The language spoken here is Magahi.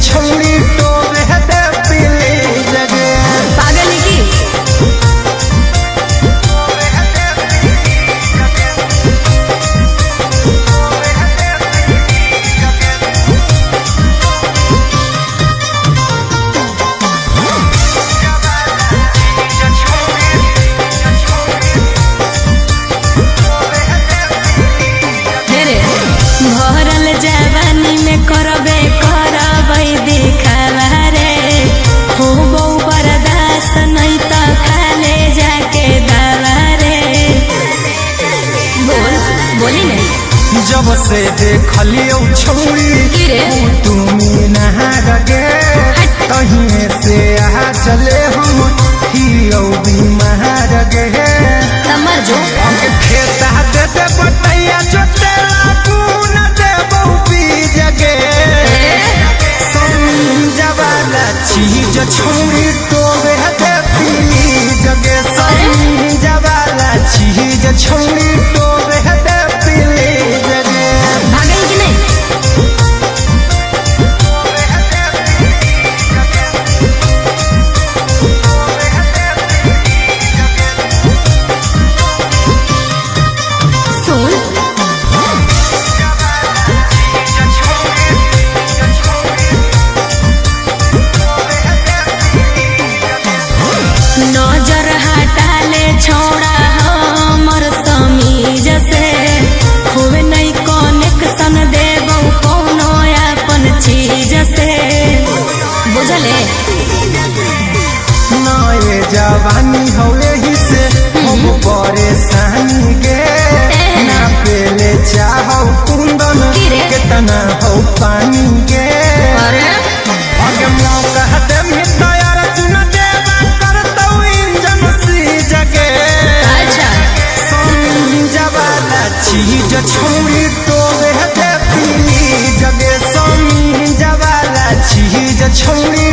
छौड़ी टोवे दे पीली जगे। पागल है की? रे भरल जवानी में करबे करबै दिखावा रे, हो बौ बर्दाश्त नहीं त खाले जाके दावा रे। बोल बोली नहीं। जब से देखलियो छौड़ी की रे? तुमी नहा गे, तहीं से आ चले हम हियो बीमार गे। तमर जो खेता दे दे बटैया जोतेला तू न दे बहु बीज गे। समझवाला चीज छौड़ी टोवे दे पीली जगे। समझवाला चीज छौड़ी टोवे दे पीली जगे। भागल की नहीं? सुन, नजर हटाले छोड़ा हमर समीज से, होवे नहीं कनेक्शन देबौ कोनो अपन चीज से, बुझले? नए जवानी हवे ही से हम परेशानी गे, ना पेले चाहो कुंदन की रे? केतना हो पानी गे। अरे अगे मौका दे तैयार चुन देवा करतौ इंजन सी जगे। अच्छा। समझवाला चीज छौड़ी टोवे दे पीली जगे। समझवाला चीज छौड़ी।